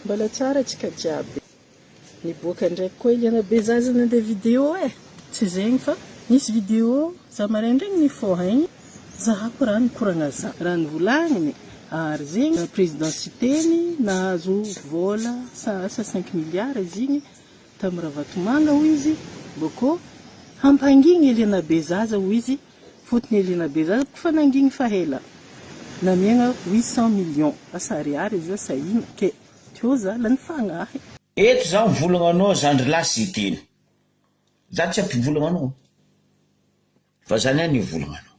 Mbola tsara tsika jiaby. Niboaka ndraiky koa Eliana Bezaza nandeha vidéo eh! Tsy zegny fa nisy vidéo za maraindraigny nifoha igny zahako raha nikoragna za raha nivolagniny ary zegny président Siteny nahazo vola sa asa cinq milliards izy igny tam Ravatomanga hoy izy bôkô hampangigny Eliana Bezaza hoy izy fotony Eliana Bezaza bôka fa nangigny fa ela namiagna 800 millions asa ariary izy io asa ino ke teo za lany fagnahy. Eto za mivolagna anao zandry lahy Siteny. Za tsy ampivolagna anao fa za ny ahy nivolagna anao.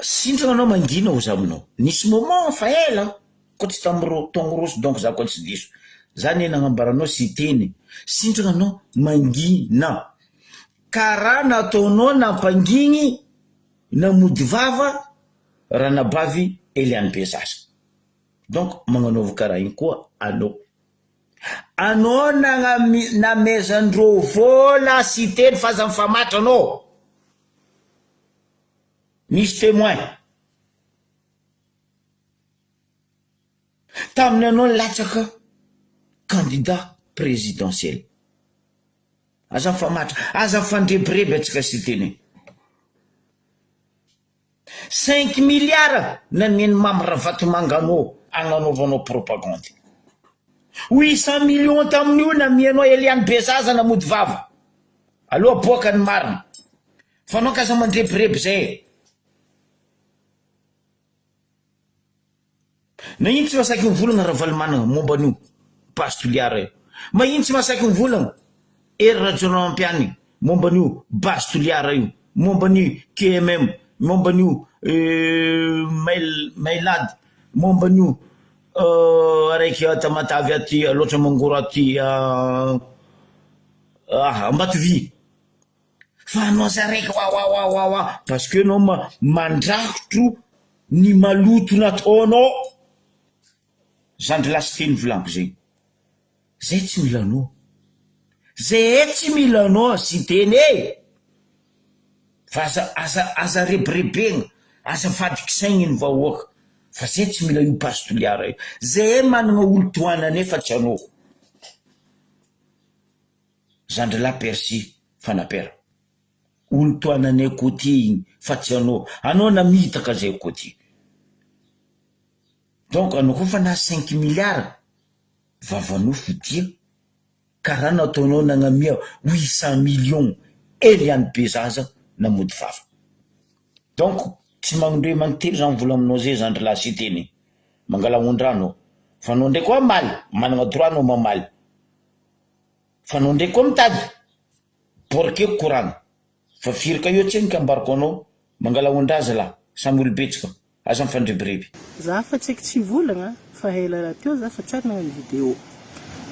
Sintrana anao mangina hozy aminao. Nisy moment fa ela koa tsy tam ro taogno roso donc za koa tsy diso. Za anie nagnambara anao Siteny. Sintrana anao mangina. Karaha nataonao nampangigny namody vava Ranabavy Eliane Bezaza. Donc magnanaova karaha igny koa anao. Anao nagname namezandreo vola Siteny fa aza mifamatra anao. Misy temoin. Tamin'ny anao nilatsaka candidat présidentiel. Aza mifamatra, aza mifandrebireby antsika Siteny e. Cinq milliards namian'i Mamy Ravatomanga anao agnanaovanao propagande. Huit cent millions tamin'io namianao Eliane Bezaza namody vava. Aleo aboaka ny marina. Fa anao k'aza mandrebireby zay e. Nagnino tsy mahasaky mivolagna Ravalomanana momba an'io base Toliara io? Magnino tsy mahasaky mivolagna Hery Rajaonarimampianina momba an'io base Toliara io, momba ny QMM, momba an'io mail mailad, momba an'io araiky a Tamatave aty Alaotra Mangoro aty Ambatovy? Fa anao zay raiky wawawawawa parce que anao mandrakotro ny maloto nataonao zandry lahy sy teny volaniko zegny zay tsy mila anao zay tsy mila anao sy teny e fa aza aza aza rebirebegna aza fadikisegny ny vahoaka fa zay tsy mila io base toliara io zay managna olo tohananay fa tsy anao zandry lahy percy fanapera Olo tohananay côtier igny fa tsy anao, anao namitaka zay côtier. Donc anao koa fa nahazo cinq milliards, vavanao fitia, karaha nataonao nagnamia 800 millions Eliane Bezaza namody vava. Donc tsy magnondroe magnotelo zany vola aminao zay zandry lahy Siteny, mangala ondra anao, fa anao ndraiky koa hamaly, managna droit anao mamaly, fa anao ndraiky koa mitady. Borkeko koragna fa firy ka eo tseniky ambarako anao mangala ondraza lah samy olobetsaka aza mifandrebireby. Za fa tsy aiky tsy hivolagna fa ela rahateo za fa tsary nagnano video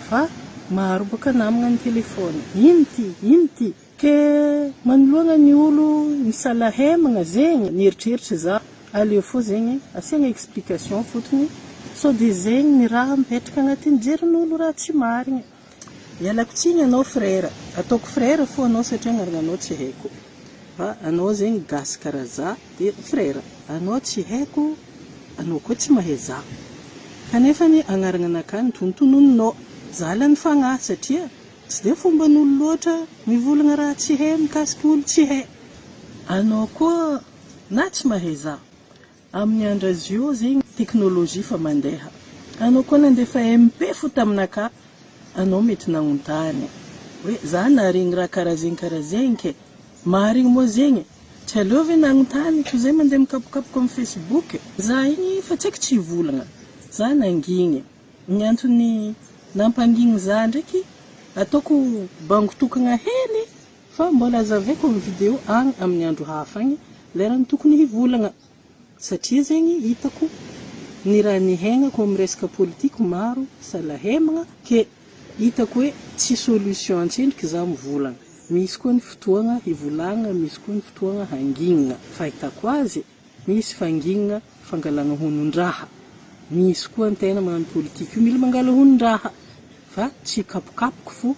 fa maro boka namagna ny telephone ino ty ino ty ke manoloagna ny olo misalahemagna zegny nieritreritra za aleo fô zegny asiagna explication fotony sao de zegny ny raha mipetraka agnatin'ny jerin'olo raha tsy marigny. Ialako tsiny anao frère, ataoko frère fo anao satria agnarananao tsy haiko, fa anao zegny gasy karaha za de frère, anao tsy haiko, anao koa tsy mahay za, kanefany agnarananakahy no tontononinao, za lany fagnahy satria tsy de fomban'olo loatra mivolagna raha tsy hay mikasiky olo tsy hay, anao koa na tsy mahay za. Amin'ny andro azy io zegny technologie fa mandeha. Anao koa nandefa MP fo taminakahy, anao mety nagnontany hoe za naharegny raha karaha zegny karaha zegny ke, marigny moa zegny? Tsy aleo ve nagnontany toy zay mandeha mikapokapoka amin'ny facebook? Za igny fa tsy haiko tsy hivolagna, za nangigny. Ny antony nampangigny za ndraiky ataoko bango tokagna hely Fa mbola azavaiko amin'ny video agny amin'ny andro hafa agny lerany tokony hivolagna satria zegny hitako ny raha nihaignako amin'ny resaka politique maro salahemagna ke hitako hoe tsy solution antsendriky za mivolagna misy koa ny fotoagna hivolagna misy koa ny fotoagna hangignina fahitako azy misy fangignina fangalagna honon-draha misy koa antegna magnano politique io mila mangala honon-draha fa tsy kapokapoky fo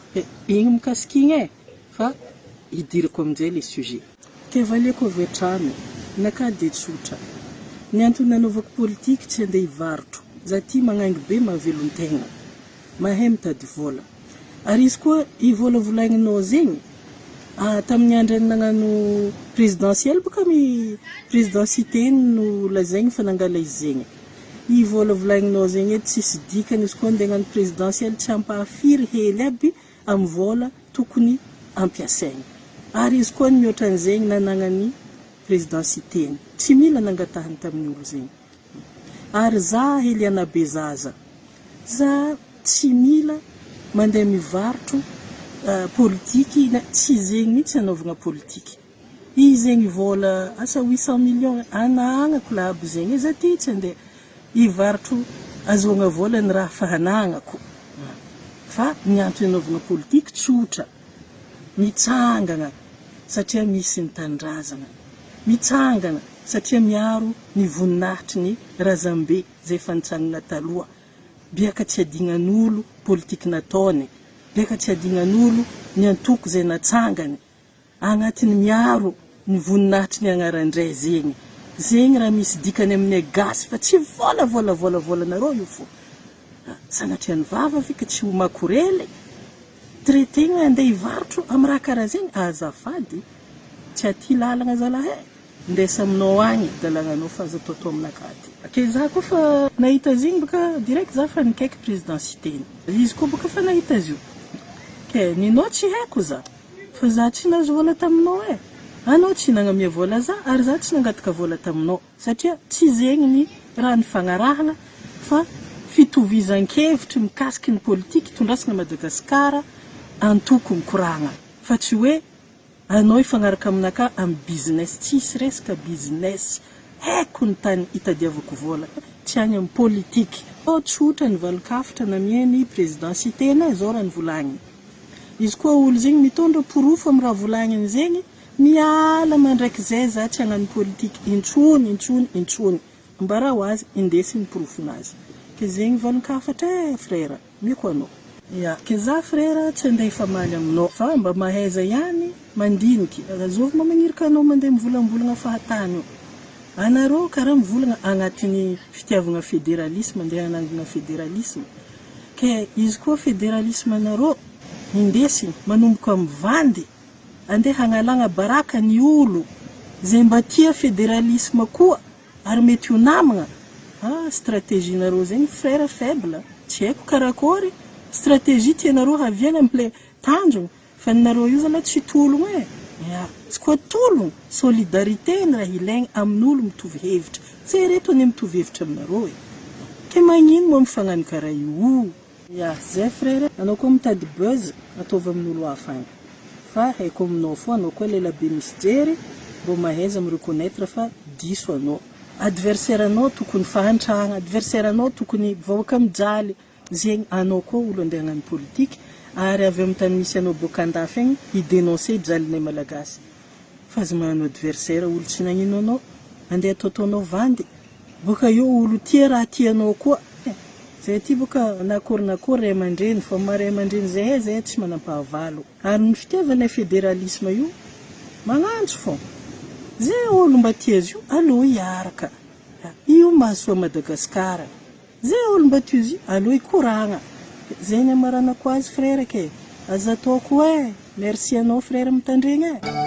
igny mikasiky igny e. Fa hidirako amin'izay le sujet. Ke valiako avy hatrany, ny akà dia tsotra. Ny antony nanaovako politiky tsy andeha hivarotro. Za ty magnangy be mahavelon-tegna. Mahay mitady vola. Ary izy koa i vola volaigninao zegny, ah tamin'ny andrany nagnano présidentielle boka mi président Siteny no lazaigny fa nangala izy zegny. I vola volaigninao zegny edy tsisy dikany izy koa andeha hagnano présidentielle tsy ampahafiry hely aby amin'ny vola tokony ampiasaigny. Ary izy koa ny mihoatra an'izegny nanagnan'ny président Siteny. Tsy mila nangatahany tamin'ny olo zegny. Ary za Eliana Bezaza, za tsy mila mandeha mivarotro politiky na tsy zegny mihitsy anaovagna politiky. I zegny vola asa 800 millions anagnako la aby zegny e, za ty tsy andeha hivarotro azahoagna vola ny raha fa anagnako. Fa ny antony anaovagna politiky tsotra, mitsangagna satria misy ny tanindrazagna, mitsangagna satria miaro ny voninahitry ny razambe zay efa nitsangana taloha, biaka tsy adignan'olo politique nataony, biaka tsy adignan'olo ny antoko zay natsangany, agnatiny miaro ny voninahitry ny agnaran-dray zegny, zegny raha misy dikany aminay gasy fa tsy vola vola vola volanareo io fô, sanatria ny vava ve ka tsy ho makorely, traiter-gna andeha hivarotro am raha karaha zegny, azafady tsy aty lalagna zalahy e. Ndesa aminao agny dalagnanao fa aza ataotao aminakahy aty. Ke za koa fa nahita azy igny boka direct za fa nikaiky président Siteny. Izy koa boka fa nahita azy io. Ke ninao tsy haiko za. Fa za tsy nahazo vola taminao e. Anao tsy nagnamia vola za ary za tsy nangataka vola taminao. Satria tsy zegny ny raha nifagnarahana fa fitovizan-kevitry mikasiky ny politiky itondrasana Madagasikara antoko mikoragna. Fa tsy hoe Anao hifagnaraka aminakahy am business tsisy resaka business haiko ny tany itadiavako vola tsy any am politique. Sao tsotra ny valin-kafatra namiany président Siteny e, zao raha nivolagniny. Izy koa olo zegny mitondra porofo am raha volagniny zegny, miala mandrakizay za tsy hagnano politique intsony intsony intsony. Ambarao azy indesiny porofonazy. Ke zegny valin-kafatra e frère. Miko anao. Ya, ke za frera tsy andeha hifamaly aminao fa mba mahaiza ihany mandiniky, azovy ma magniraka anao mandeha mivolambolagna fahatany io. Anareo karaha mivolagna agnatin'ny fitiavagna federalisme andeha hanangagna federalisme. Ke izy koa federalisme nareo indesigny manomboka mivandy andeha hagnalagna baraka ny olo zay mba tia federalisme koa Ary mety ho namagna ah stratégie nareo zegny frère faible tsy haiko karakôry stratégie tianareo haviagna amle tanjogno fa ny nareo io zalahy tsy tologno eh ya tsy koa tologno solidarité ny raha ilaigna amin'olo mitovy hevitra tsy reto anie mitovy hevitra aminareo eh ke magnino moa mifagnano karaha io Ya zay frère anao koa mitady buzz ataovy amin'olo hafa agny fa haiko aminao fô anao koa lela be misy jery mbô mahaiza mi reconnaitre fa diso anao adversaire anao tokony fahantragna adversaire anao tokony vahoaka mijaly zegny anao koa olo andeha hagnano politique ary avy amy tany misy anao boaka andafy agny hi denoncer jalinay malagasy fa aza magnano adversaire olo tsy nagnino anao andeha ataotaonao vandy Boka eo olo tia raha tianao koa eh. Zay aty boka na akory na akory ray aman-dreny fa maha ray aman-dreny zahay zahay tsy manam-pahavalo. Ary ny fitiavanay federalisme io magnantso fô. Zay olo mba tia azy io aleo hiaraka. Io mahasoa Madagascar. Zay olo mba tia azy io aleo hikoragna. Zay ny amaranako azy frère ke. Aza atao koa eh. Merci anao frère mitandregny eh.